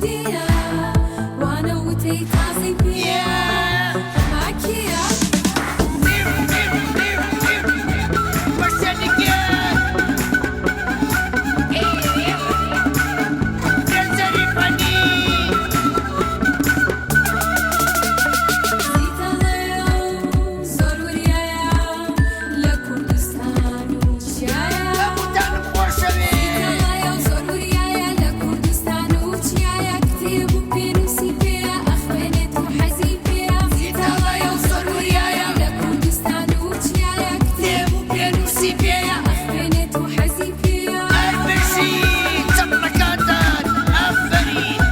کوردییە وانە وتەی تازەی پێیە ڕووناکییە. زیتەڵەیە و زۆر وریایە لە کوردستان و چیایە. هەمووتانم خۆشەوێ. زیتەڵەیە و زۆر وریایە لە کوردستان و چیایە کتێب و پێنووسی پێیە ئەخوێنێت و حەزی پێیە. زیتەڵەیە و زۆر وریایە لە کوردستان و چیایە کتێب و پێنووسی پێیە ئەخوێنێت و حەزی پێیە. هەر بژی چەپڵەکانتان ئافەرین.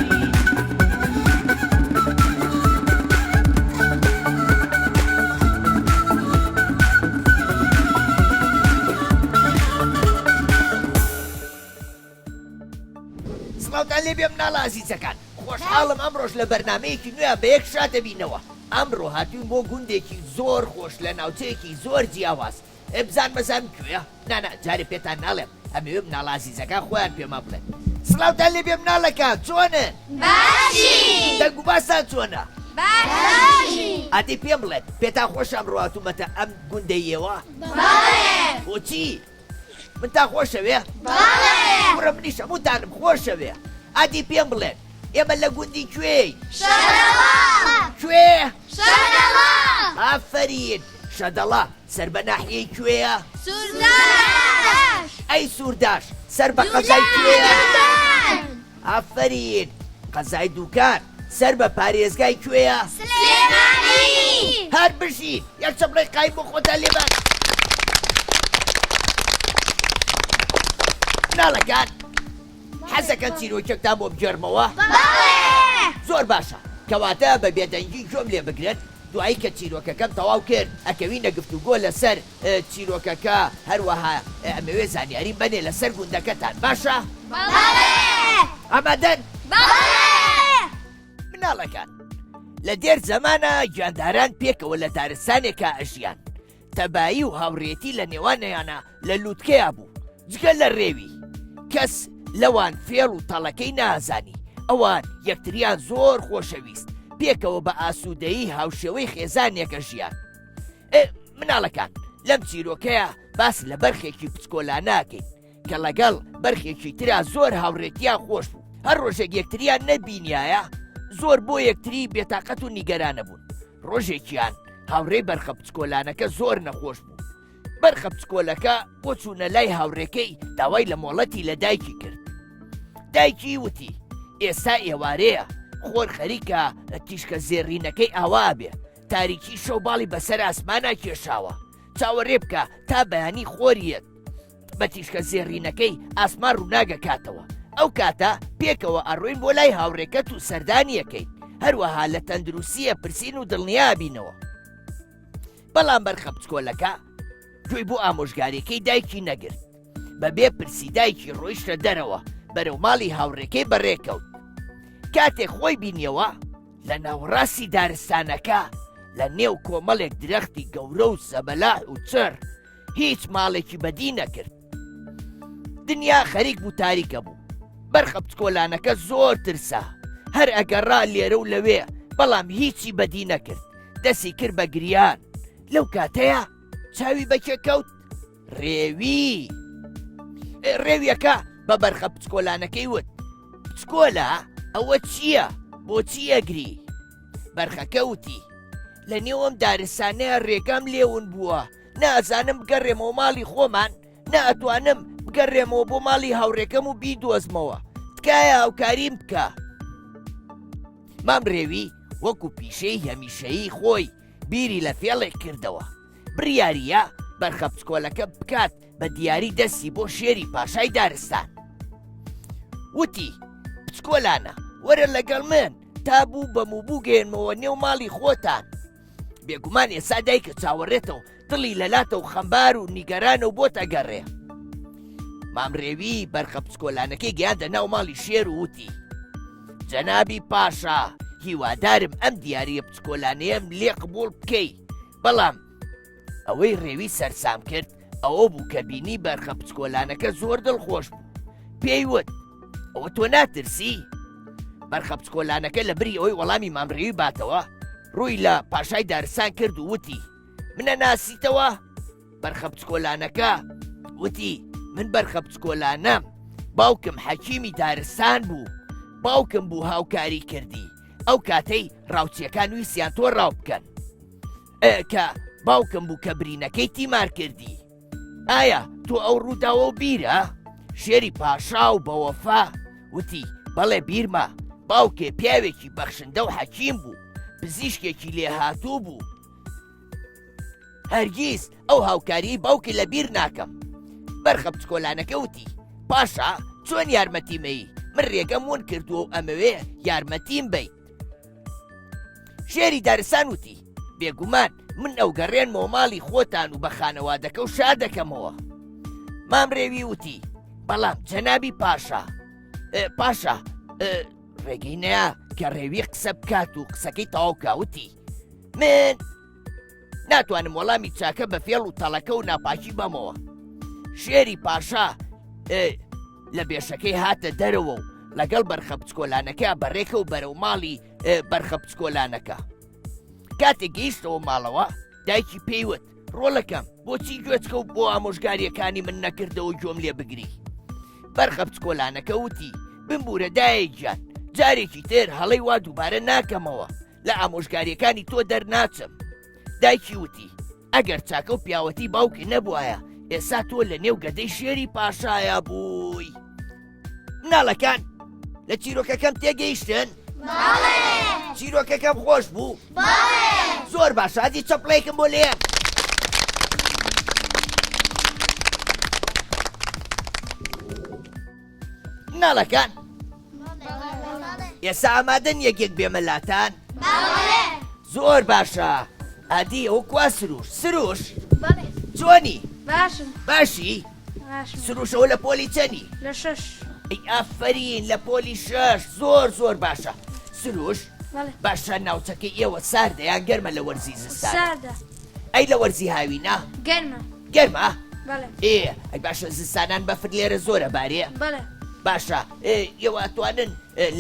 سڵاوتان لێبێ مناڵە ئازیزەکان خۆشحاڵم ئەمڕۆش لە بەرنامەیەکی نوێ بە یەک شاد دەبینەوە ئەمڕۆ هاتوین بۆ گوندێکی زۆر خۆش لە ناوچەیەکی زۆر جیاواز ئێ بزان مەزان کوێیە نانا جارێ پێتان ناڵێم ئەمەوێ مناڵە ئازیزەکان خۆیان پێمان بڵێن سڵاوتان لێبێ مناڵەکان چۆنن باشین دەنگ و باستان چۆنە باشین ئادەی پێم بڵێن پێتان خۆشە ئەمڕۆ هاتوومەتە ئەم گوندەیەوە بەڵێ بۆچی منتان خۆشەوێ بەڵێ کوڕە منیش هەمووتانم خۆشەوێ ئادی پێم بڵێن ئێمە لە گوندی کوێین شەدەڵە کوێ شەدەڵە ئافەرین شەدەڵە سەر بە ناحیەی کوێیە؟ سورداش. ئەی سورداش سەر بە قەزای کوێیە؟ دوکان. ئافەرین قەزای دوکان سەر بە پارێزگای کوێیە؟ سلێمانی. هەر بژین یەک چەپڵەی قایم بۆ خۆتان لێبەن. مناڵەکان حەزەکەن چیرۆکێکتان بۆ بگێڕمەوە؟ بەڵێ. زۆر باشە کەواتە بە بێدەنگی گوێم لێ بگرن دوایی کە چیرۆکەکەم تەواو کرد ئەکەوینە گفتوگۆ لەسەر چیرۆکەکە هەروەها ئەمەوێ زانیاریم بەنێ لەسەر گوندەکەتان باشە؟ بەڵێ. ئامادەن؟ بەڵێ. مناڵەکان لە دێر زەمانە گیانداران پێکەوە لە دارستانێکا ئەژیان تەبایی و هاوڕێتی لە نێوانیانە لە لووتکەیا بوو جگە لە ڕێوی کەس لەوان فێڵ و تەڵەکەی نازانی ئەوان یەکتریان زۆر خۆشەویست پێکەوە بە ئاسوودەیی هاوشێوەی خێزانێکە ژیان ئێ مناڵەکان لەم چیرۆکەیە باس لە بەرخێکی پچکۆلاناکەین کە لەگەڵ بەرخێکی ترا زۆر هاوڕێتیان خۆش بوو هەر ڕۆژێک یەکتریان نەبینایە زۆر بۆ یەکتری بێتاقەت و نیگەرانە بوون ڕۆژێکیان هاوڕێی بەرخە بچکۆلانەکە زۆر نەخۆش بوو بەرخە بچکۆلەکە بۆ چوونە لای هاوڕێکەی داوای لە مۆڵەتی لە دایکی کرد دایکی وتی ئێستا ئێوارەیە خۆر خەریکە تیشکە زێڕینەکەی ئاوا بێ تاریکی شەو باڵی بەسەر ئاسمانە کێشاوە چاوەڕێ بکە تا بەیانی خۆریەت بە تیشکە زێڕینەکەی ئاسمان ڕووناگەکاتەوە ئەو کاتە پێکەوە ئەڕۆین بۆ لای هاوڕێکەت و سەردانیەکەین هەروەها لە تەندروستیە پرسین و دڵنیابینەوە بەڵام بەرخە بچکۆلەکە گوێی بۆ ئامۆژگاریەکەی دایکی نەگرت بەبێ پرسی دایکی ڕۆیشتە دەرەوە بەرەو ماڵی هاوڕێکەی بەڕێکەوت کاتێک خۆی بینیەوە لە ناوەڕاستی دارستانەکە لە نێو کۆمەڵێک درەختی گەورە و زەبەلاح و چڕ هیچ ماڵێکی بەدی نەکرد دنیا خەریک بوو تاریکە بوو بەرخە بچکۆلانەکە زۆر ترسا هەر ئەگەڕا لێرە و لەوێ بەڵام هیچی بەدی نەکرد دەسی کرد بە گریان لەو کاتەیە چاوی بەکێ کەوت ڕێوی ڕێویەکە بە بەرخە بچکۆلانەکەی وت بچکۆلە ئەوە چییە بۆچی ئەگری بەرخەکە وتی لە نێوم دارستانەیە ڕێگام لێون بووە نە ئەزانم بگەڕێمەوە ماڵی خۆمان نە ئەتوانم بگەڕێمەوە بۆ ماڵی هاوڕێکەم و بیدۆزمەوە تکایە هاوکاریم بکە مام ڕێوی وەکو پیشەی هەمیشەیی خۆی بیری لە فێڵێک کردەوە بڕیاریە بەرخە بچکۆلەکە بکات بە دیاری دەستی بۆ شێری پاشای دارستان وتی بچکۆلانە وەرە لەگەڵ من تا بوو بەم و بووگەێنمەوە نێو ماڵی خۆتان بێگومان ئێستا دایکە چاوەڕێتە و دڵی لەلاتە و خەمبار و نیگەرانە و بۆت ئەگەڕێ مامرێوی بەرخە بچکۆلانەکەی گەیاندە ناو ماڵی شێر و وتی جەنابی پاشا هیوادارم ئەم دیاریە بچکۆلانەیەم لێ قبوڵ بکەی بەڵام ئەوەی ڕێوی سەرسام کرد ئەوە بوو کە بینی بەرخە بچکۆلانەکە زۆر دڵخۆش بوو پێی وت ئەوە تۆ ناترسی؟ بەرخە بچکۆلانەکە لە بری ئەوەی وەڵامی مام ڕێوی باتەوە، ڕووی لە پاشای دارستان کرد و وتی، منە ناسیتەوە؟ بەرخە بچکۆلانەکە وتی، من بەرخە بچکۆلانەم، باوکم حەکیمی دارستان بوو، باوکم بوو هاوکاری کردی، ئەو کاتەی ڕاوچیەکان ویستیان تۆ ڕاو بکەن. کە باوکم بوو کە برینەکەی تیمار کردی. ئایا تۆ ئەو ڕووداوە و بیرە؟ شێری پاشا و بەوەفا وتی بەڵێ بیرمە باوکێ پیاوێکی بەخشندە و حەکیم بوو پزیشکێکی لێهاتوو بوو هەرگیز ئەو هاوکاری باوکی لە بیر ناکەم بەرخە بچکۆلانەکە وتی پاشا چۆن یارمەتیمەی من ڕێگەم ون کردووە و ئەمەوێ یارمەتیم بیت شێری دارستان وتی، بێگومان من ئەوگەڕێنمەوە ماڵی خۆتان و بە خانەوادەکە و شا دەکەمەوە. مام ڕێوی وتی، بەڵام جەنابی پاشا پاشا ڕێگەی نەیا کە ڕێوی قسە بکات و قسەکەی تەواو کاوتی من ناتوانم وەڵامی چاکە بە فێڵ و تەڵەکە و ناپاکی بەمەوە. شێری پاشا لە بێشەکەی هاتە دەرەوە و لەگەڵ بەرخە بچکۆلانەکە بەڕێکە و بەرەو ماڵی بەرخە بچکۆلانەکە. کاتێک گەیشتەوە ماڵەوە دایکی پێیوت ڕۆڵەکەم بۆچی گوێچکە و بۆ ئامۆژگاریەکانی من نەکردەوە گوێم لێ بگری. بەرخە بچکۆلانەکە وتی بمبورە دایە گیان جارێکی تر هەڵەی وا دووبارە ناکەمەوە لە ئامۆژگاریەکانی تۆ دەرناچم دایکی وتی ئەگەر چاکە و پیاوەتی باوکی نەبوایە ئێسا تۆ لە نێو گەدەی شێری پاشایا بووی مناڵەکان لە چیرۆکەکەم تێگەیشتن چیرۆکەکەم خۆش بوو زۆر باشادی چەپڵێکم بۆ لێ مناڵەکان ئێستا ئامادەن یەکێک بێمە لاتان زۆر باشە ئادی ئەو کوا سروش سروش چۆنی باشم باشی سروشەوە لە پۆلی چەنی لە شەش ئەی ئافرین لە پۆلی شەش زۆر زۆر باشە سروش باشە ناوچەکەی ئێوە ساردە یان گەرمە لە وەرزی زستان ساردە ئەی لە وەرزی هاوینە گەرمە گەرمە؟ بەڵێ. ئێ ئەی باشە زستانان بەفر لێرە زۆرە بارێ؟ بەڵێ. باشە ئێ ئێوە ئەتوانن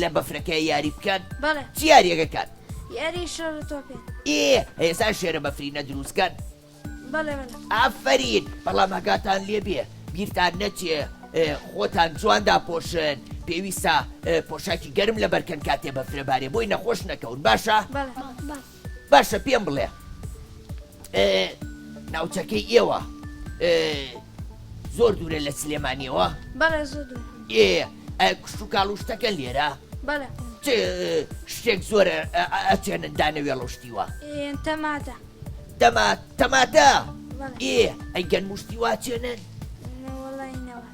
لە بەفرەکە یاری بکەن؟ بەڵێ. چ یاریەکەکان؟ یاری شێرە تۆپێن. ئێ ئێستا شێرە بەفرینە دروست کەن؟ بەڵێ بەڵێ. ئافەرین بەڵام ئاگاتان لێ بێ بیرتان نەچێ خۆتان جوان داپۆشن پێویستە پۆشاکی گەرم لەبەرکەن کاتێ بەفرە بارێ بۆی نەخۆش نەکەون باشە؟ بەڵێ. باشە پێم بڵێ ناوچەکەی ئێوە زۆر دوورە لە سلێمانیەوە؟ بەڵێ زۆر دوور. ئێ کشت و کاڵ و شتەکە لێرە؟ بەڵێ. چ شتێک زۆرە ئەچێنن دانەوێڵە و شتی وا؟ تەماتە. تەما تەماتە؟ ئێ ئەی گەنم و شتی وا چێنن؟ وەڵی نەوە.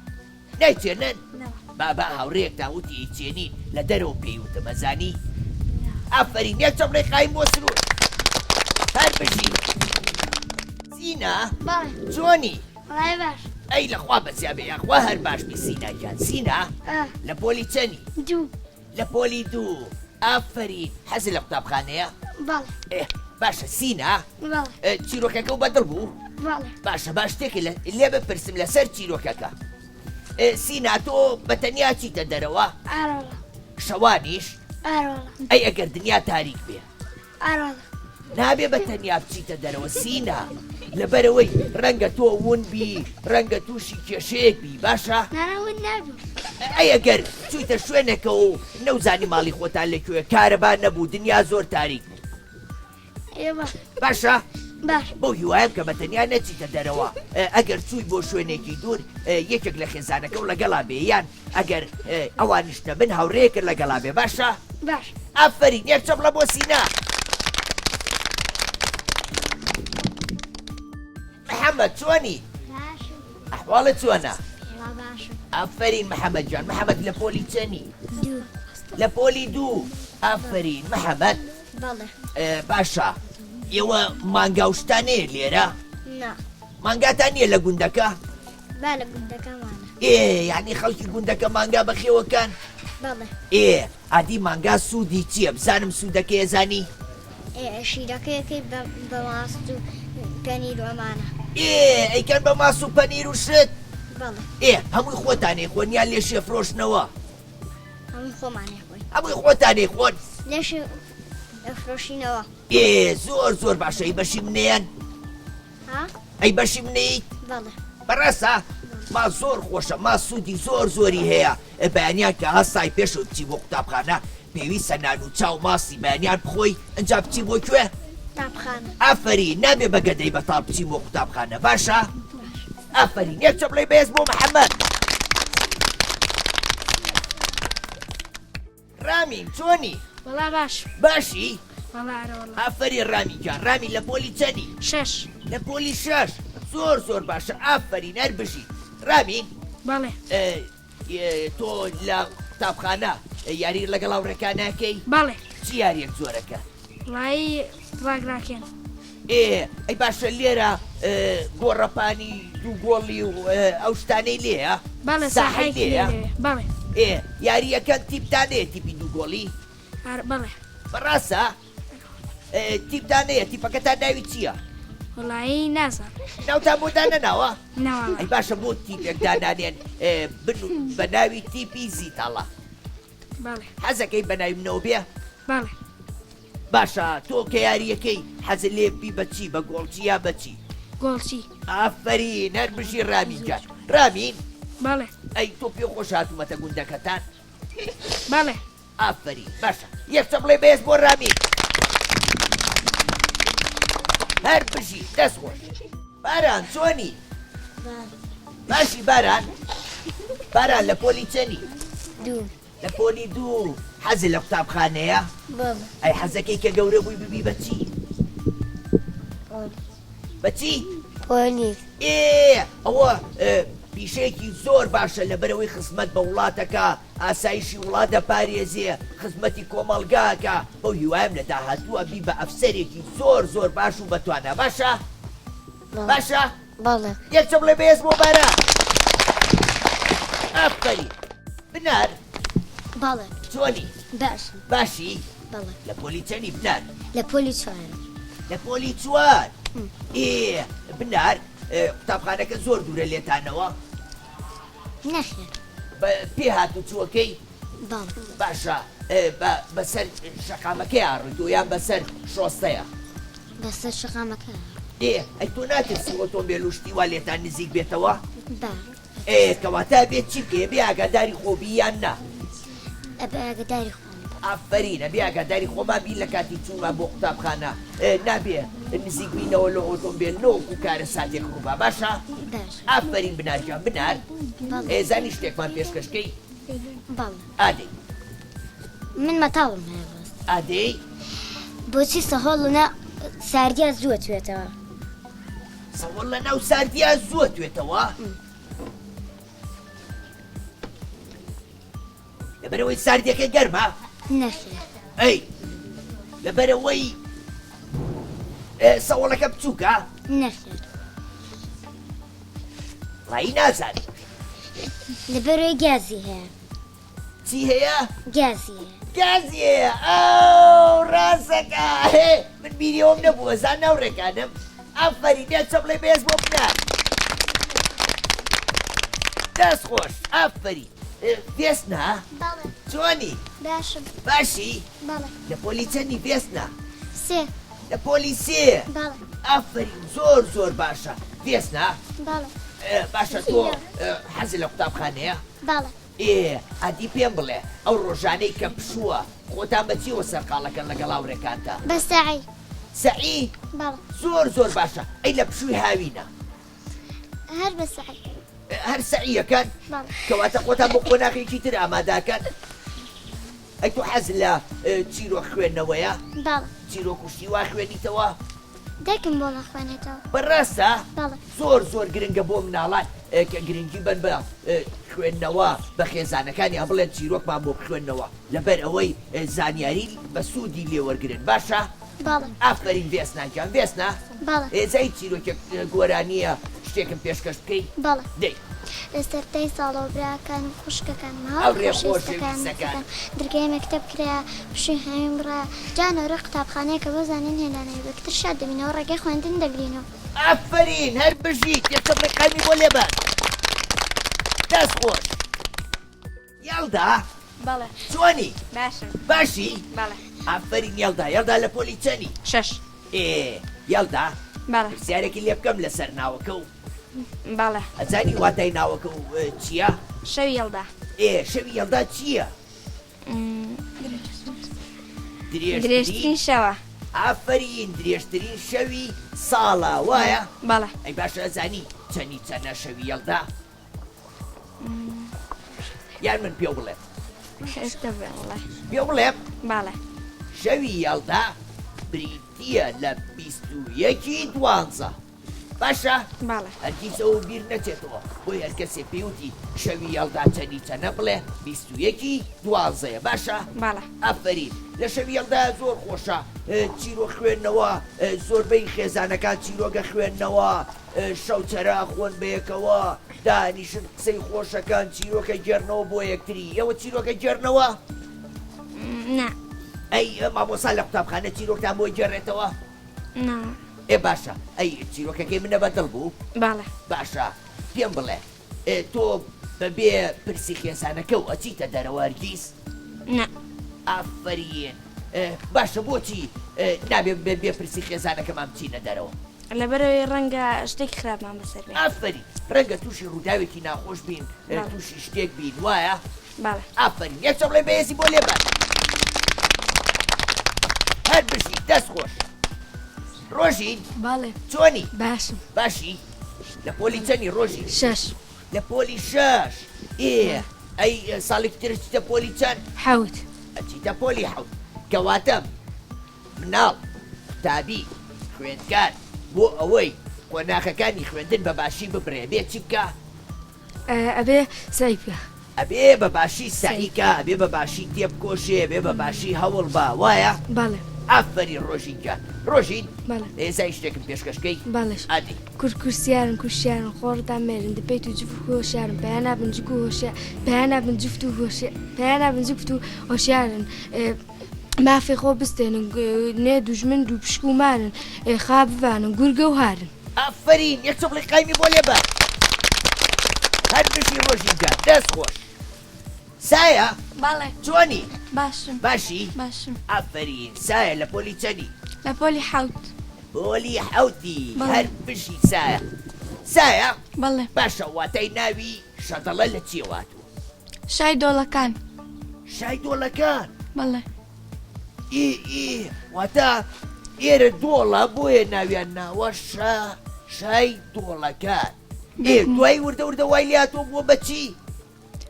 نایچێنن؟ بابا هاوڕێیەکتان وتی ئەیچێنین لە دەرەوە پێی وتم ئەزانی؟ ئافەرین یەک چەپڵەی قایم بۆ سروش هەر بژی سینا چۆنی؟ باش ئەی لەخوا بەزیا بێ یاخوا هەر باش بی سینا گیان سینا لە پۆلی چەنی؟ دوو لە پۆلی دوو ئافەرین حەزت لە قوتابخانەیە؟ بەڵێ. ئێ باشە سینا بەڵێ. چیرۆکەکە و بەدڵ بوو؟ بەڵێ. باشە با شتێکی لێ بپرسم لەسەر چیرۆکەکە. سینا تۆ بە تەنیا چیتە دەرەوە؟ ئارۆڵە. شەوانیش؟ ئارۆڵە. ئەی ئەگەر دنیا تاریک بێ؟ ئارۆڵە. نابێ بە تەنیا بچیتە دەرەوە سینا لەبەرئەوەی ڕەنگە تۆ ون بی ڕەنگە تووشی کێشەیەک بی باشە؟ نانا ون نابم. ئەی ئەگەر چوویتە شوێنێکەوە و نەوزانی ماڵی خۆتان لە کوێ کارەبا نەبوو دنیا زۆر تاریک بوو باشە؟ باش. بەو هیوایەم کە بە تەنیا نەچیتە دەرەوە ئەگەر چووی بۆ شوێنێکی دوور یەکێک لە خێزانەکەو لەگەڵا بێ یان ئەگەر ئەوانیش نەبن هاوڕێیەکت لەگەڵا بێ باشە؟ باش. ئافەرین یەک چەپڵە بۆ سینا. محەممەد چۆنی؟ باشم. ئەحواڵت چۆنە؟ وەڵا باشم. ئافەرین محەممەد جان محەممەد لە پۆلی چەنی؟ دوو. لە پۆلی دوو ئافەرین محەممەد. بەڵێ. باشە ئێوە مانگا و شتان هەیە لێرە؟ نا. مانگاتان نییە لە گوندەکە؟ با لە گوندەکەمانە. ئێ یانی خەڵکی گوندەکە مانگا بەخێوەکەن؟ بەڵێ. ئێ ئادی مانگا سوودی چییە بزانم سوودەکەی ئەزانی؟ ئێ شیرەکەی ئەکەی بە ماست و پەنیر و ئەمانە. ئێ ئەیکەن بە ماست و پەنیر و شت؟ بەڵێ. ئێ هەمووی خۆتان ئەیخۆن یان لێشی ئەفرۆشنەوە؟ هەمووی خۆمان ئەیخۆین. هەمووی خۆتانی خۆن؟ لەش ئەفرۆشینەوە. ئێ زۆر زۆر باشە ئەی بەشی منێن؟ ها؟ ئەی بەشی منیت؟ بەڵێ. بەڕاستە؟ ما زۆر خۆشە ما سوودی زۆر زۆری هەیە بەیانیان کە هەستای پێشەوە بچی بۆ قوتابخانە پێویستە نان و چا و ماستی بەیانیان بخۆی ئەجا بچی بۆ کوێ؟ قوتابخانە. ئافەرین نابێ بە گەدەی بەتاڵ بچی بۆ قوتابخانە باشە؟ ئافەرین یەک چەپڵەی بەهێز بۆ محەممەد. ڕامین چۆنی؟ وەڵا باش. باشی؟ وەڵا ئەرە وەڵا. ئافەرین ڕامین گیان ڕامین لە پۆلی چەنی؟ شەش. لە پۆلی شەش زۆر زۆر باشە ئافەرین هەر بژیت ڕامین. بەڵێ. تۆ لە قوتابخانە یاری لەگەڵ هاوڕێکان ناکەی؟ بەڵێ. چ یاریەک زۆرەکە؟ وەڵایی ڕاگڕاکێن. ئێ ئەی باشە لێرە گۆڕەپانی دوو گۆڵی و ئەو شتانەی لێیە؟ بەڵێ ساحەی ساحەی لێیە؟ لێیە بەڵێ. ئێ یارییەکە تیپتان هەیە تیپی دوو گۆڵی؟ ئار بەڵێ. بەڕاستە؟ تیپتان هەیە تیپەکەتان ناوی چییە؟ وەڵایی نازانم. ناوتان بۆ دانەناوە؟ نەوەڵا. ئەی باشە بۆ تیپێک دانانێن بن بە ناوی تیپی زیتەڵە؟ بەڵێ. حەزەکەی بە ناوی منەوە بێ؟ بەڵێ. باشە تۆ کە یاریەکەی حەزت لێ بی بە چی بە گۆڵچی یا بە چی؟ گۆڵچی. ئافەرین هەر بژی ڕامین گیان. ڕامین؟ بەڵێ. ئەی تۆ پێ خۆش هاتوومەتە گوندەکەتان؟ بەڵێ. ئافەرین باشە یەک چەپڵەی بەهێز بۆ ڕامین. هەر بژی دەست خۆش. باران چۆنی؟ باشی باران؟ باران لە پۆلی چەنی؟ دوو. لە پۆلی دوو حەزت لە قوتابخانەیە؟ بەڵێ. ئەی حەزەکەی کە گەورە بووی ببی بە چی؟ پۆلیس. بە چی؟ پۆلیس. ئێ ئەوە پیشەیەکی زۆر باشە لەبەرئەوەی خزمەت بە وڵاتەکە ئاسایشی وڵات دەپارێزێ خزمەتی کۆمەڵگاکە بەو هیوایم لە داهاتووە بی بە ئەفسەرێکی زۆر زۆر باش و بەتوانا باشە؟ باشە؟ بەڵێ. یەک چەپڵەی بەهێز بۆ باران. ئافەرین. بنار. بەڵێ. چۆنی؟ باشم. باشی؟ بەڵێ. لە پۆلی چەنی بنار؟ لە پۆلی چوارم. لە پۆلی چوار. ئێ بنار قوتابخانەکە زۆر دوورە لێتانەوە؟ نەخێر. بە پێ هاتوچۆکەی؟ بەڵێ. باشە بەسەر شەقامەکەیا ڕۆیتەوە یان بەسەر شۆستەیا؟ بەسەر شەقامەکەیا. ئێ ئەی تۆ ناترسی ئۆتۆمبێل و شتی وا لێتان نزیک بێتەوە؟ با. ئێ کەواتە ئەبێ چی بکەی؟ ئەبێ ئاگاداری خۆ بی یان نا؟ ئەبێ ئاگاداری خۆم بم. ئافەرین ئەبێ ئاگاداری خۆمان بین لە کاتی چوونمان بۆ قوتابخانە نابێ نزیک بینەوە لە ئۆتۆمبێل نەوەکو کارەساتێک ڕووبا باشە؟ باشە. ئافەرین بنار گیان بنار بەڵێ. ئێ زانی شتێکمان پێشکەش کەی؟ بەڵێ. ئادەی. من مەتەڵم هەیە بەس. ئادەی. بۆچی سەهۆڵ لەناو ساردیا زووە توێتەوە؟ سەهۆڵ لەناو ساردیا زووە توێتەوە؟ لەبەرئەوەی ساردیەکە گەرمە؟ نەخێر. ئەی لەبەرئەوەی سەوڵەکە بچووکە؟ نەخێر. ڕایی نازانم. لەبەرئەوەی گازی هەیە. چی هەیە؟ گازی هەیە. گازی هەیە ئەو ڕاستەکە من بیری ئەوم نەبوو ئەزان ناو ڕێکانم ئافەرین یەک چەپڵەی بەهێز بۆ بنار دەست خۆش ئافەرین ڤێسنا بەڵێ. چۆنی؟ باشم. باشی؟ بەڵێ. لە پۆلی چەندی ڤێسنا؟ سێ. لە پۆلی سێ؟ بەڵێ. ئافەرین زۆر زۆر باشە ڤێسنا؟ بەڵێ. باشە تۆ حەزت لە قوتابخانەیە؟ بەڵێ. ئێ ئەدی پێم بڵێ ئەو ڕۆژانەی کە پشووە خۆتان بە چیەوە سەرقاڵەکەن لەگەڵ هاوڕێکانتا؟ بە سەعی. سەعی؟ بەڵێ. زۆر زۆر باشە ئەی لە پشووی هاوینە؟ هەر بە سەعی. هەر سەعیەکەن؟ بەڵێ. کەواتە خۆتان بۆ قۆناغێکی تر ئامادەکەن؟ ئەی تۆ حەز لە چیرۆک خوێندنەوەیە؟ بەڵێ. چیرۆک و شتی وا خوێنیتەوە؟ دایکم بۆم ئەخوێنێتەوە. بەڕاستە؟ بەڵێ. زۆر زۆر گرنگە بۆ مناڵان کە گرنگی بەن بە خوێندنەوە بە خێزانەکانیان بڵێن چیرۆکمان بۆ بخوێنەوە لەبەر ئەوەی زانیاری بە سوودی لێ وەرگرن باشە؟ بەڵێ. ئافەرین ڤێسنا گیان ڤێسنا. بەڵێ. ئێ جا هیچ چیرۆکێک گۆرانییە شتێکم پێشکەش بکەی؟ بەڵێ. دەی. لە سەرتای ساڵەوە براکانم خوشکەکانم هاوڕێ هاوڕێ خۆشەویستەکانم خۆشەویستەکانم. درگای مەکتەب کرایە پشووی هاوین بڕایە جا نۆرەی قوتابخانەیە کە بۆ زانین هێنانەوەی بەکتر شاد دەبینەوە ڕێگای خوێندن دەگرینەوە. ئافەرین هەر بژیت یەک چەپڵەی قایمی بۆ لێبەن دەست خۆش. یەڵدا. بەڵێ. چۆنی؟ باشم. باشی؟ بەڵێ. ئافەرین یەڵدا، یەڵدا لە پۆلی چەنی؟ شەش. ئێ یەڵدا، بەڵێ. پرسیارێکی لێ بکەم لەسەر ناوەکە و. بەڵێ. ئەزانی واتای ناوەکە و چییە؟ شەوی یەڵدا. ئێ شەوی یەڵدا چییە؟ درێژترین شەوە. ئافەرین درێژترین شەوی ساڵە وایە؟ بەڵێ. ئەی باشە ئەزانی چەنی چەنە شەوی یەڵدا؟ یان من پێو بڵێم؟ پێو بڵێم؟ بەڵێ. شەوی یەڵدا بریتییە لە 21ی دوانزە. باشە؟ بەڵێ. هەرگیز ئەوە بیر نەچێتەوە بۆی هەر کەسێ پێی وتی شەوی یەڵدا چەنی چەنە بڵێ 21 ی دوانزەیە باشە؟ بەڵێ. ئافەرین لە شەوی یەڵدا زۆر خۆشە چیرۆک خوێندنەوە زۆربەی خێزانەکان چیرۆکە خوێندنەوە شەو چرا خۆن بەیەکەوە دانیشن قسەی خۆشەکان چیرۆکە گێڕنەوە بۆ یەکتری ئێوە چیرۆکە گێڕنەوە؟ نا. ئەی مامۆسا لە قوتابخانە چیرۆکتان بۆ گێڕێتەوە؟ نا. ئێ باشە ئەی چیرۆکەکەی منە بە دڵ بوو؟ بەڵێ. باشە پێم بڵێ ئێ تۆ بە بێ پرسی خێزانەکەو ئەچیتە دەرەوە هەرگیز؟ نا. ئافەرین باشە بۆچی نابێ بە بێ پرسی خێزانەکەمان بچینە دەرەوە؟ لەبەرئەوەی ڕەنگە شتێکی خراپمان بەسەر بێ. ئافەرین ڕەنگە تووشی ڕووداوێکی ناخۆش بین تووشی شتێک بین وایە؟ بەڵێ. ئافەرین یەک چەپڵەی بەهێزی بۆ لێبەن. هەر بژی دەست خۆش. ڕۆژین؟ بەڵێ. چۆنی؟ باشم. باشی؟ لە پۆلی چەنی ڕۆژین؟ شەش. لە پۆلی شەش. ئێ ئەی ساڵێکی تر ئەچیتە پۆلی چەند؟ حەوت. ئەچیتە پۆلی حەوت. کەواتە مناڵ، قوتابی، خوێندکار بۆ ئەوەی قۆناخەکانی خوێندن بە باشی ببڕێ ئەبێ چی بکا؟ ئەبێ سەعی بکا. ئەبێ بە باشی سەعی کا، ئەبێ بە باشی تێبکۆشێ، ئەبێ بە باشی هەوڵ با، وایە؟ بەڵێ. ئافەرین ڕۆژین گیان. ڕۆژین؟ بەڵێ. ئێستا شتێکم پێشکەش کەی؟ بەڵێ. ئادەی. کورد کورسیارن کوشیارن خۆڕتان مێرن دپیت و جفت و هۆشیارن پیا نابن جک و هۆشیار پیا نابن جفت و هۆشیار پیا نابن جفت و هۆشیارن مافی خۆ بستێنن نێ دوژمن دوو پشک و مارن خا بڤانن گورگە و هارن. ئافەرین یەک چەپڵی قایمی بۆ لێبە. هەر بژی ڕۆژین گیان دەست خۆش. سایە؟ بەڵێ. چۆنی؟ باشم. باشی؟ باشم. ئافەرین سایە لە پۆلی چەنی؟ لە پۆلی حەوت. پۆلی حەوتی بەڵێ. هەر بژی سایە. سایە؟ بەڵێ. باشە واتای ناوی شەدەڵە لە چیەوە هاتووە؟ شای دۆڵەکان. شای دۆڵەکان؟ بەڵێ. ئی ئی واتە ئێرە دۆڵە بۆیە ناویان ناوە شا شای دۆڵەکان. ئێ دوای وردە وردە وای لێهاتووە بووە بە چی؟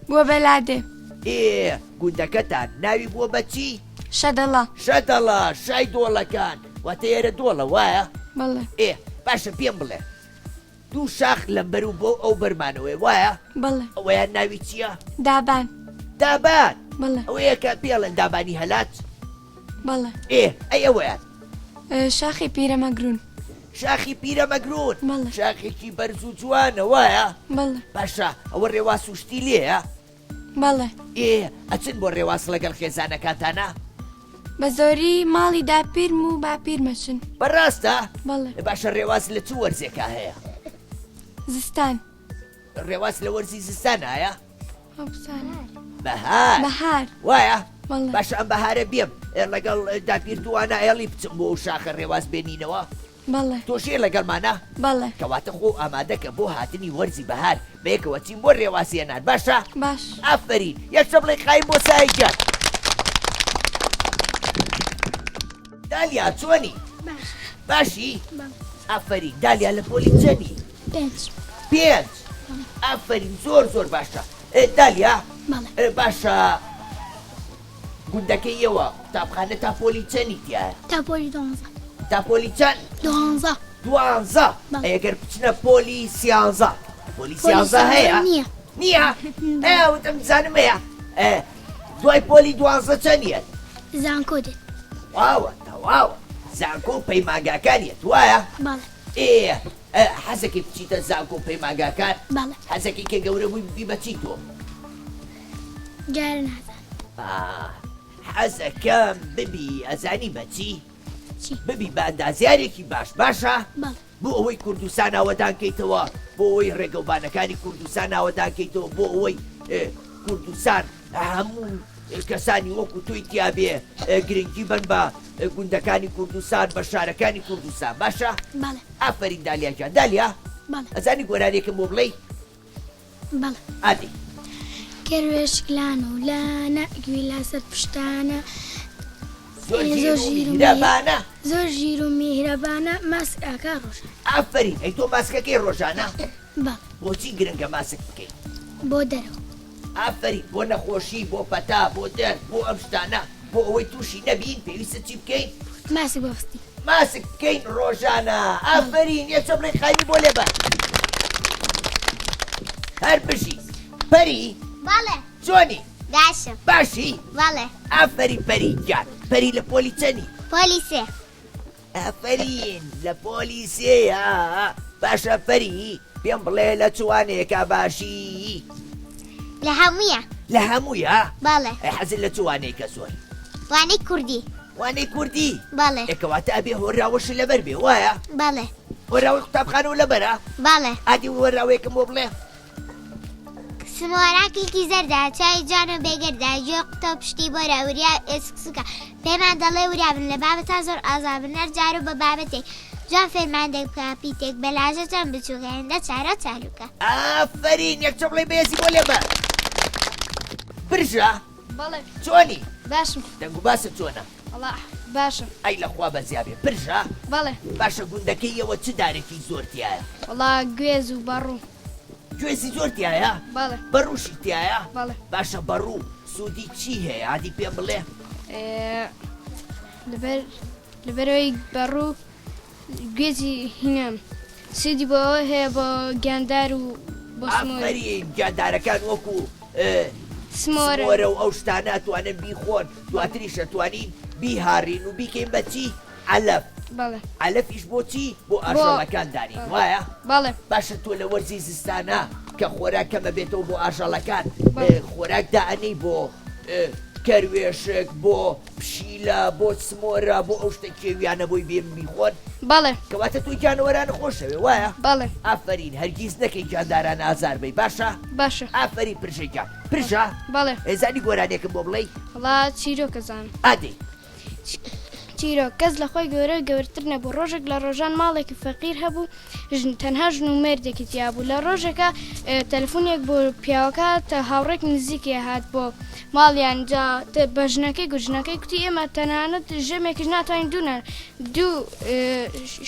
بووە بە لادێ. ئێ گوندەکەتان ناوی بووە بە چی؟ شەدەڵە. شەدەڵە شای دۆڵەکان واتە ئێرە دۆڵە وایە؟ بەڵێ. ئێ باشە پێم بڵێ دوو شاخ لەمبەر و بۆ ئەو بەرمانەوەیە وایە؟ بەڵێ. ئەوەیان ناوی چییە؟ دابان. دابان؟ بەڵێ. ئەوەیە کە پێڵێن دابانی هەلاج؟ بەڵێ. ئێ ئەی ئەوەیان؟ شاخی پیرەمەگرون. شاخی پیرەمەگرون؟ بەڵێ. شاخێکی بەرز و جوانە وایە؟ بەڵێ. باشە ئەوە ڕێواس و شتی لێیە؟ بەڵێ. ئێ ئەچن بۆ ڕێواس ڵەگەڵ خێزانەکانتانا؟ بە زۆری ماڵی داپیرم و باپیرم ئەچن. بەڕاستە؟ بەڵێ. باشە ڕێواس لە چ وەرزێکا هەیە؟ زستان. ڕێواس لە وەرزی زستان هەیە؟ هەوسان. بەهار. بەهار. وایە؟ بەڵێ. باشە ئەم بەهارە بێم لەگەڵ داپیرتوانە ئێڵی بچم بۆ ئەو شاخە ڕێواس بێنینەوە؟ بەڵێ. تۆش یەی لەگەڵمانا؟ بەڵێ. کەواتە خۆو ئامادەکە بۆ هاتنی وەرزی بەهار بەیەکەوە چین بۆ ڕێواس هێنان باشە؟ باش. ئافەرین یەک چەپڵەی قایم بۆ سایە گیان. دالیا چۆنی؟ باش. باشی؟ بەڵێ. ئافەرین دالیا لە پۆلی چەنی؟ پێنج. پێنج ئافەرین زۆر زۆر باشە دالیا بەڵێ. باشە گوندەکەی ئێوە قوتابخانە تا پۆلی چەنی تیایە؟ تا پۆلی دوانزە. تا پۆلی چەند؟ دوانزە. دوانزە بەڵێ. ئەی ئەگەر بچنە پۆلی سیانزە؟ پۆلی سیانزە هەیە؟ نییە. نییە؟ ئێ وتم بزانم هەیە. ئێ دوای پۆلی دوانزە چەند یەت؟ زانکۆ دێت. تەواوە تەواوە زانکۆ و پەیمانگاکان یەت وایە؟ بەڵێ. ئێ حەزەکەی بچیتە زانکۆ و پەیمانگاکان؟ بەڵێ. حەزەکەی کە گەورە بووی ببی بە چی تۆ؟ جارێ نازانم. ئاه حەزەکەم ببی ئەزانی بە چی؟ چی؟ ببی بە ئەندازیارێکی باش باشە؟ بەڵێ. بۆ ئەوەی کوردستان ئاوەدان کەیتەوە بۆ ئەوەی ڕێگەوبانەکانی کوردستان ئاوەدان کەیتەوە بۆ ئەوەی کوردستان هەموو کەسانی وەکو تۆی تیابێ گرنگی بن بە گوندەکانی کوردستان بە شارەکانی کوردستان باشە؟ بەڵێ. ئافەرین دالیا گیان. دالیا؟ بەڵێ. ئەزانی گۆرانیەکم بۆ بڵێی؟ بەڵێ. ئادەی. کەروێشک لان و لانە گوێی لەسەر پشتانە زۆر ژیر و میهرەبانە. زۆر ژیر و میهرەبانە ماسک ئاکا ڕۆژانە. ئافەرین ئەی تۆ ماسکەکەی ڕۆژانە؟ بەڵێ. بۆچی گرنگە ماسک بکەی؟ بۆ دەرەوە. ئافەرین بۆ نەخۆشی بۆ پەتا بۆ دەرد بۆ ئەم شتانە بۆ ئەوەی توشی نەبین پێویستە چی بکەین؟ ماسک ببەستین. ماسک بکەین ڕۆژانە ئافەرین یەک چەپڵەی قایمی بۆ لێبە هەر بژی پەری بەڵێ. چۆنی؟ باشم. باشی؟ بەڵێ. ئافەرین پەری گیان پەری لە پۆلی چەنی؟ پۆلی سێ. ئافەرین لە پۆلی سێیە باشە پەری پێم بڵێ لە چ وانەیەکا باشی؟ لە هەموویا. لە هەموویا؟ بەڵێ. ئەی حەزت لە چ وانەیەکە زۆر؟ وانەی کوردی. وانەی کوردی؟ بەڵێ. ئێ کەواتە ئەبێ هۆنراوەشت لەبەر بێ وایە؟ بەڵێ. هۆنراوەی قوتابخانەو لەبەرە؟ بەڵێ. ئادی هۆنراوەیەکم بۆ بڵێ. سمۆران کلکی زەردە، چاوی جوان و بێگەردە، گوێی قوتە و پشتی بۆرە، وریا و ئێسک سووکە. پێمان دەڵێ وریا بن، لە بابەتان زۆر ئازا بن، هەر جار و بە بابەتێک، جوان فێرمان دەک بکە، پیتێک بە لاژە چەند بچووکە، هێندە چارە و چالووکە. ئافەرین یەک چەپڵەی بەهێزی بۆ لێبە. برژە بەڵێ. چۆنی؟ باشم. دەنگ و باست چۆنە؟ وەڵا باشم. ئەی لە خوا بەزیا بێ. برژە؟ بەڵێ. باشە گوندەکەی ئێوە چ دارێکی زۆر تیایە؟ وەڵا گوێز و بەڕوو. گوێزی زۆر تیایە؟ بەڵێ. بەڕووشی تیایە؟ بەڵێ. باشە بەڕوو سوودی چی هەیە ئادی پێم بڵێ؟ لەبەر لەبەرئەوەی بەڕوو گوێزی هینە سوودی بۆ ئەوە هەیە بۆ گیاندار و بۆ سمۆرە. ئافەرین گیاندارەکان وەکو سمۆرە. سمۆرە و ئەو شتانە ئەتوانن بیخۆن دواتریش ئەتوانین بیهاڕین و بیکەین بە چی؟ عەلەف. بەڵێ. عەلەفیش بۆ چی؟ بۆ ئاژەڵەکان دانین وایە؟ بەڵێ. باشە تۆ لە وەرزی زستانا کە خۆراک کەمە بێتەوە بۆ ئاژەڵەکان خۆراک دائەنێی بۆ کەروێشک بۆ پشیلە بۆ سمۆرە بۆ ئەو شتە کێویانە بۆی بێن بیخۆن؟ بەڵێ. کەواتە تۆ گیانەوەرانە خۆشەوێ وایە؟ بەڵێ. ئافەرین هەرگیز نەکەی گیانداران ئازار بەی باشە؟ باشە. ئافەرین پرژە گیان. پرژە؟ بەڵێ. ئەزانی گۆرانیەکم بۆ بڵێی؟ وەڵا چیرۆکە زانم. ئادەی. چیرۆک، کەس لە خۆی گەورە و گەورەتر نەبوو، ڕۆژێک لە ڕۆژان ماڵێکی فەقیر هەبوو، ژن تەنها ژن و مێردێکی تیا بوو، لە ڕۆژێکا تەلەفونێک بۆ پیاوەکە هات، هاوڕێک نزیکی هات بۆ ماڵیان، جا بە ژنەکەی گوت، ژنەکەی گوتی ئێمە تەنانەت ژەمێکیش ناتوانین دوو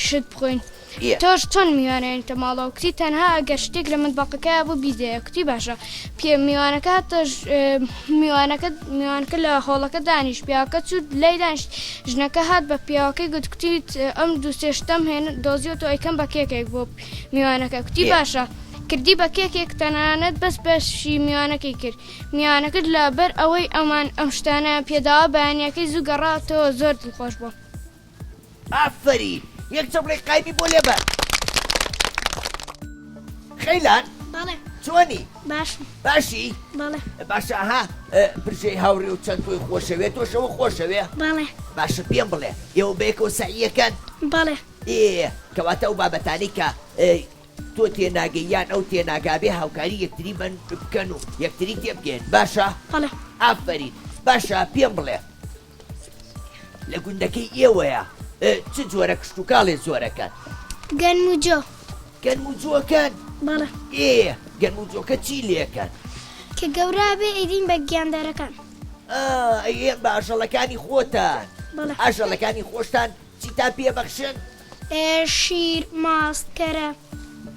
شت بخۆین. تۆش چۆن میوان ئەیەنیتە ماڵەوە؟ کوتی تەنها ئەگەر شتێک لە مەتبەقەکەیا بوو بیدەیە. کوتی باشە. پێ میوانەکە هاتە میوانەکە میوانەکە لە هۆڵەکە دانیشت. پیاوەکە چوو لای دانیشت. ژنەکە هات بە پیاوەکەی گوت کوتی ئەم دوو سێ شتەم هێن دۆزیوەتەوە ئەیکەم بە کێکێک بۆ میوانەکە. کوتی باشە. کردی بە کێکێک تەنانەت بەس بەشی میوانەکەی کرد. میوانەکە لەبەر ئەوەی ئەمان ئەم شتانەیان پێداوە بەیانیەکەی زوو گەڕاتەوە زۆر دڵخۆش بوو. ئافەرین یەک چەپڵەی قایمی بۆ لێبە. خەیلان بەڵێ چۆنی؟ باشم باشی؟ بەڵێ باشە ئەها پرژەی هاوڕێ و چەند تۆی خۆشەوێ تۆشەوە خۆشەوێ؟ بەڵێ باشە پێم بڵێ ئێوە بەیەکەوە سەعیەکەن؟ بەڵێ ئێ کەواتە ئەو بابەتانەی کە تۆ تێناگەی یان ئەو تێناگا بێ هاوکاری یەکتری بن بکەن و یەکتری تێبگەیەن باشە؟ بەڵێ ئافەرین باشە پێم بڵێ لە گوندەکەی ئێوەیە چ جۆرە کشتوکاڵێ زۆرەکەن؟ گەنم و جۆ. گەنم و جۆکەن؟ بەڵێ. ئێ گەنم و جۆکە چی لێکەن؟ کە گەورە بێ ئەیدین بە گیاندارەکان. ئا ئەیێن بە ئاژەڵەکانی خۆتان. بەڵێ. ئاژەڵەکانی خۆشتان چیتان پێ بەخشن؟ شیر، ماست، کەرە.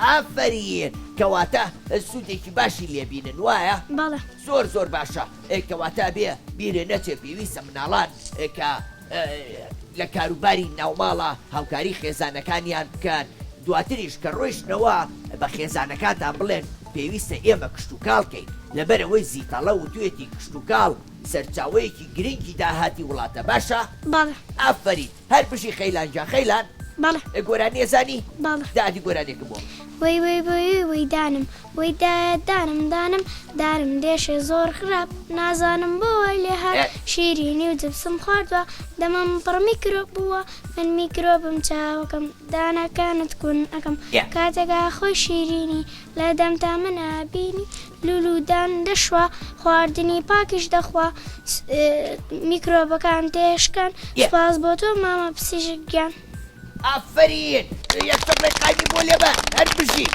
ئافەرین کەواتە سوودێکی باشی لێ بینن وایە؟ بەڵێ. زۆر زۆر باشە کەواتە ئەبێ بیرێ نەچێ پێویستە مناڵان کە لە کاروباری ناوماڵا هاوکاری خێزانەکانیان بکەن دواتریش کە ڕۆیشتنەوە بە خێزانەکانتان بڵێن پێویستە ئێمە کشتوکاڵ کەین لەبەرئەوەی زیتەڵە وتویەتی کشتوکاڵ سەرچاوەیەکی گرنگی داهاتی وڵاتە باشە؟ بەڵێ. ئافەرین هەر بژی خەیلان گیان خەیلان بەڵێ. گۆرانی ئەزانی؟ بەڵێ. دە ئەدی گۆرانیەکم بۆ بڵێ. وەی وەی وەی وەی دانم وەی دایە دانم دانم دانم دێشێ زۆر خراپ نازانم بۆ وای لێ هات شیرینی و جپسم خواردوە دەمم پڕ میکرۆب بووە من میکرۆبم چاوەکەم دانەکانت کون ئەکەم کاتێک ئاخۆی شیرینی لە دەمتا من ئەبینی لولو دان دەشوا خواردنی پاکیش دەخوا میکرۆبەکان تێشکان سوپاس بۆ تۆ مامە پسیشک گیان. ئافەرین یەک چەپڵەی قایمی بۆ لێبە هەر بژی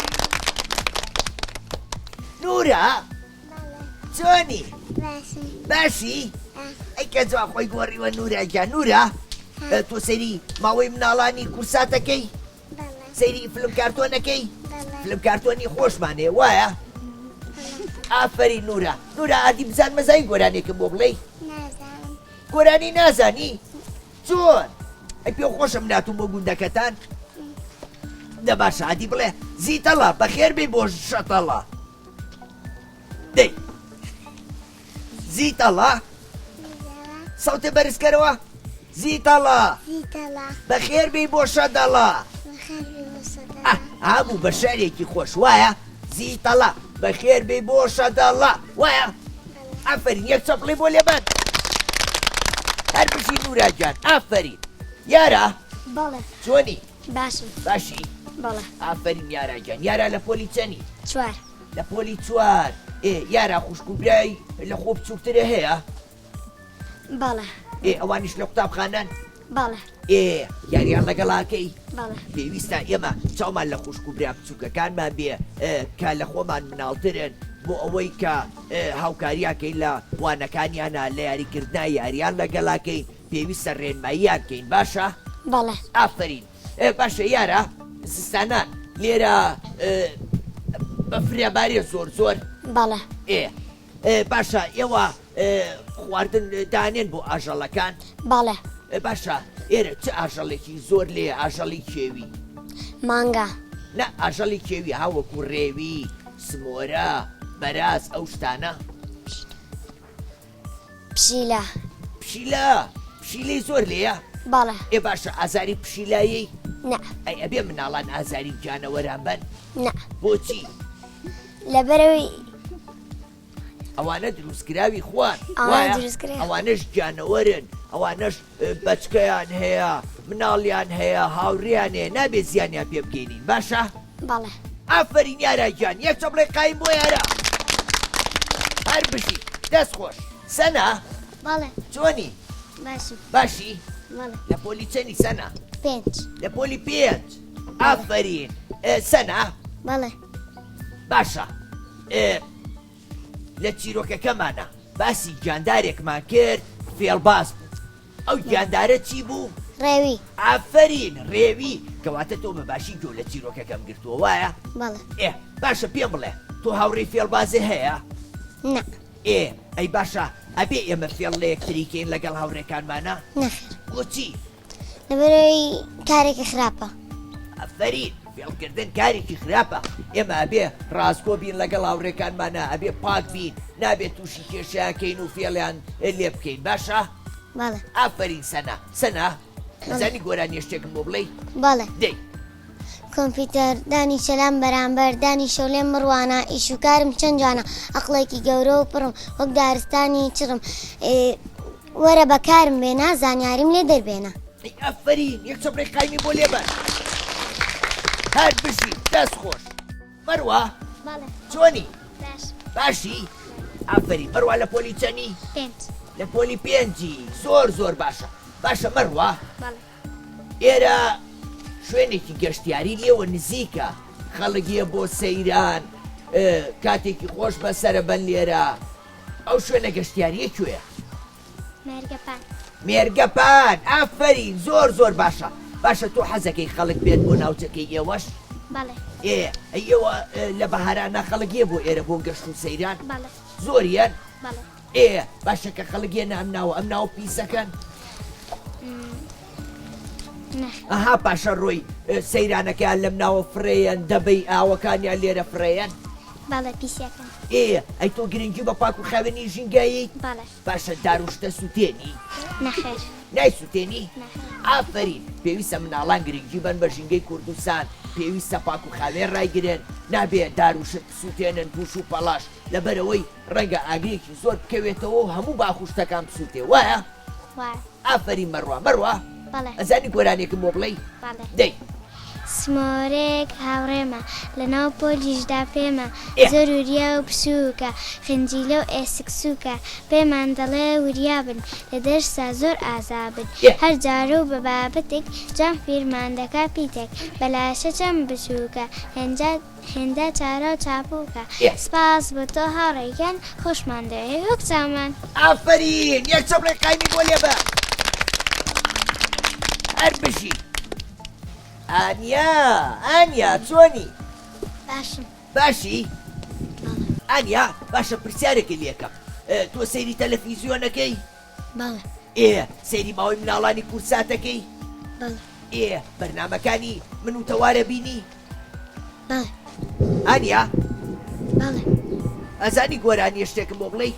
نورا چۆنی باشی ئەی کە جوان خۆی گۆڕیوە نورا گیان نورا تۆ سەیری ماوەی مناڵانی کورساتەکەی سەیری فلم کارتۆنەکەی فلم کارتۆنی خۆشمان هەیە وایە ئافەرین نورا نورا ئادی بزان مەزای گۆرانێکم بۆ بڵێی گۆرانی نازانی چۆن؟ ئەی پێو خۆشە من هاتووم بۆ گوندەکەتان؟ دە باشە ئادی بڵێ زیتەڵە بەخێر بێی بۆ شەتەڵە دەی زیتەڵە سەوتێ بەرزکەرەوە زیتەڵە بەخێر بێی بۆ شەدەڵە هابوو بە شعرێکی خۆش وایە زیتەڵە بەخێر بێی بۆ شەدەڵە وایە ئافەرین یەک چەپڵی بۆ لێبەن هەر بژی نورا گیان ئافەرین یارا بەڵێ چۆنی باشم باشی بەڵێ ئافەرین یارا گیان یارا لە پۆلی چەنی چوار لە پۆلی چوار ئێ یارا خوشک و برای لە خۆ بچووکترە هەیە بەڵێ ئێ ئەوانیش لە قوتابخانەن بەڵێ. ئێ یاریان لەگەڵاکەی؟ بەڵێ. پێویستە ئێمە چاومان لە خوشک و برا بچووکەکانمان بێ کە لە خۆمان مناڵترن بۆ ئەوەی کە هاوکاریان کەین لە وانەکانیانا لە یاریکردنا یاریان لەگەڵاکەین پێویستە ڕێنماییان کەین باشە؟ بەڵێ. ئافەرین باشە یارە زستانان لێرە بەفرە بارێ زۆر زۆر؟ بەڵێ. ئێ باشە ئێوە خواردن دانێن بۆ ئاژەڵەکان؟ بەڵێ. باشە ئێرە چ ئاژەڵێکی زۆر لێ ئاژەڵی کێوی؟ مانگا. نا ئاژەڵی کێوی ها وەکو ڕێوی، سمۆرە، بەراز ئەو شتانە. پشیلە. پشیلە؟ پشیلەی زۆر لێیە؟ بەڵێ. ئێ باشە ئازاری پشیلایەی؟ نا. ئەی ئەبێ مناڵان ئازاری گیانەوەران بەن؟ نا. بۆچی؟ لەبەرئەوەی ئەوانە دروستکراوی خوان ئەوانە وایە؟ دروستکراوی. ئەوانەش گیانەوەرن ئەوانەش اه، بەچکەیان هەیە مناڵیان هەیە هاوڕێیان هەیە نابێت زیانیان پێ بگەینین باشە بەڵێ. ئافەرین یارا گیان یەک چەپڵەی قایم بۆ یارا هەر بژی دەست خۆش سەنا بەڵێ. چۆنی باشم. باشی بەڵێ. لە پۆلی چەنی سەنا پێنج. لە پۆلی پێنج ئافەرین اه، سەنا بەڵێ. باشە لە چیرۆکەکەمانە باسی گیاندارێکمان کرد فێڵباز بوو ئەو گیاندارە چی بوو؟ ڕێوی. ئافەرین ڕێوی کەواتە تۆ بە باشی گوێ لە چیرۆکەکەم گرتووە وایە؟ بەڵێ. ئێ باشە پێم بڵێ تۆ هاوڕێی فێڵبازێ هەیە؟ نا. ئێ ئەی باشە ئەبێ ئێمە فێڵ لە یەکتری کەین لەگەڵ هاوڕێکانمانا؟ نەخێر. بۆچی؟ لەبەرئەوەی کارێکی خراپە. ئەفەرین، فێڵکردن کارێکی خراپە، ئێمە ئەبێ ڕاستگۆ بین لەگەڵ هاوڕێکانمانا، ئەبێ پاک بین، نابێت تووشی کێشەیان کەین و فێڵیان لێ بکەین، باشە؟ بەڵێ. ئافەرین سەنا. سەنا، ئەزانی گۆرانیە شتێکم بۆ بڵێی؟ بەڵێ. دەی. کۆمپیوتەر، دانیشە لام بەرامبەر، دانیشە و لێم بڕوانە، ئیش و کارم چەند جوانە، ئەقڵێکی گەورە و پڕم، وەک دارستانی چڕم، وەرە بە کارم بێنە، زانیاریم لێ دەربێنە. ئەی ئافەرین یەک چەپڵەی قایمی بۆ لێبەن هەر بژی دەست خۆش مەروا بەڵێ. چۆنی؟ باش. باشی؟ ئافەرین مەروا لە پۆلی چەنی؟ پێنج. لە پۆلی پێنجی زۆر زۆر باشە باشە مەروا بەڵێ. ئێرە شوێنێکی گەشتیاری لێوە نزیکە خەڵک یە بۆ سەیران کاتێکی خۆش بەسەرە بەن لێرە ئەو شوێنە گەشتیاریە کوێیە؟ مێرگەپان. مێرگەپان ئافەرین زۆر زۆر باشە باشە تۆ حەزەکەی خەڵک بێت بۆ ناوچەکەی ئێوەش؟ بەڵێ. ئێ ئەی ئێوە لە بەهارانە خەڵک یە بۆ ئێرە بۆ گەشت و سەیران؟ بەڵێ. زۆر یەن؟ بەڵێ. ئێ باشە کە خەڵک یەنە ئەم ناوە ئەم ناوە پیسەکەن؟ ئەها پاشە ڕۆی سەیرانەکەیان لەم ناوە فڕێیەن دەبەی ئاوەکانیان لێرە فڕێیەن؟ بەڵێ پیسەکەن. ئێ ئەی تۆ گرنگی بە پاک و خاوێنی ژینگەیت؟ بەڵێ. باشە دار و شتە سوتێنی؟ نەخێر. نایسوتێنی؟ نەخێر. ئافەرین پێویستە مناڵان گرنگی بەن بە ژینگەی کوردستان. پێویستە پاک و خاوێن ڕایگرن، نابێ دار و شت بسووتێنن، پووش و پەڵاش، لەبەرئەوەی ڕەنگە ئاگرێکی زۆر بکەوێتەوە و هەموو باخ و شتەکان بسووتێ، وایە؟ وایە. ئافەرین مەڕوا. مەڕوا؟ بەڵێ. ئەزانی گۆرانیەکم بۆ بڵێی؟ بەڵێ. دەی. سمۆرێک هاوڕێمە، لەناو پۆلیشدا پێمە، ئێ. زۆر وریا و بچووکە، خنجیلە و ئێسک سووکە، پێمان دەڵێ وریا بن، لە دەرسا زۆر ئازا بن، ئێ. هەر جارە و بە بابەتێک، جوان فیرمان دەکا پیتێک، بە لاشە چەند بچووکە، هێنجا. هێندە چارە و چاپوکە. سپاس بۆ تۆ هاوڕێ گیان خۆشمان دەوێی وەک چاومان. ئافەرین یەک چەپڵەی قایمی بۆ لێبە هەر بژی ئانیا ئانیا چۆنی باشم باشی ئانیا باشە پرسیارێکی لێکەم تۆ سەیری تەلەفیزیۆنەکەی بەڵێ. ئێ سەیری ماوەی مناڵانی کوردساتەکەی؟ بەڵێ. ئێ بەرنامەکانی من و تەوارە بینی؟ بەڵێ. ئانیا؟ بەڵێ. ئەزانی گۆرانیە شتێکم بۆ بڵێی؟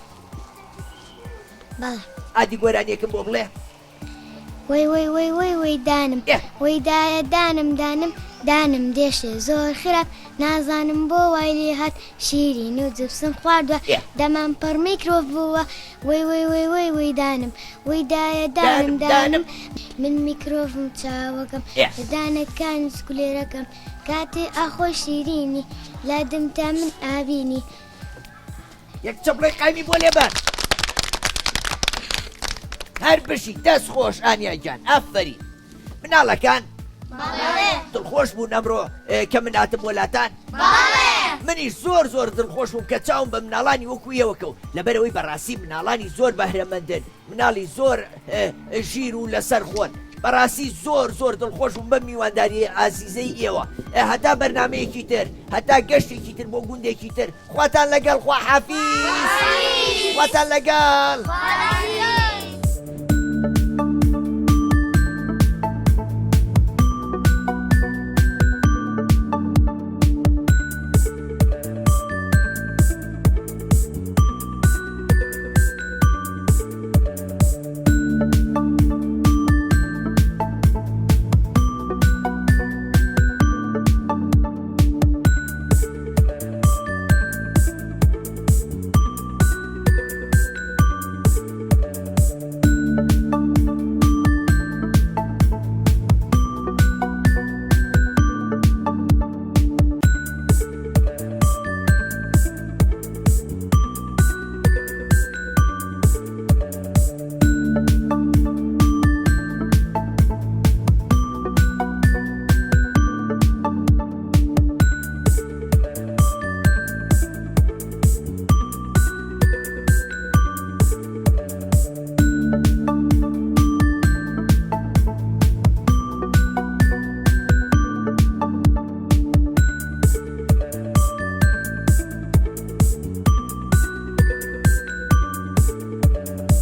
بەڵێ. ئادی گۆرانیەکم بۆ بڵێ. وەی وەی وەی وەی وەی دانم ئێ. وەی دایە دانم دانم دانم دێشێ زۆر خراپ نازانم بۆ وای لێ هات شیرین و جپسم خواردوە ئێ. دەمم پڕ میکرۆب بووە وەی وەی وەی وەی وەی دانم وەی دایە دانم دانم دانم دانم. من میکرۆڤم چاوەکەم ئێ. لە دانەکانی سکولێرەکەم کاتێ ئاخۆی شیرینی لادم تا من ئابینی. یەک چەپڵەی قایمی بۆ لێبەن. هەر بژی دەست خۆش ئانیا گیان ئافەرین مناڵەکان دڵخۆش بوون ئەمڕۆ کە من هاتم بۆ لاتان منیش زۆر زۆر دڵخۆش بووم کە چاوم بە مناڵانی وەکو ئێوە کەوت لەبەرئەوەی بەڕاستی مناڵانی زۆر بەهرەمەندن مناڵی زۆر ژیر و لەسەر خۆن بەڕاستی زۆر زۆر دڵخۆش بووم بەم میوانداریە ئازیزەی ئێوە هەتا بەرنمەیەکی تر هەتا گەشتێکی تر بۆ گوندێکی تر خواتان لەگەڵ خواحافیز خواتان لەگەڵ.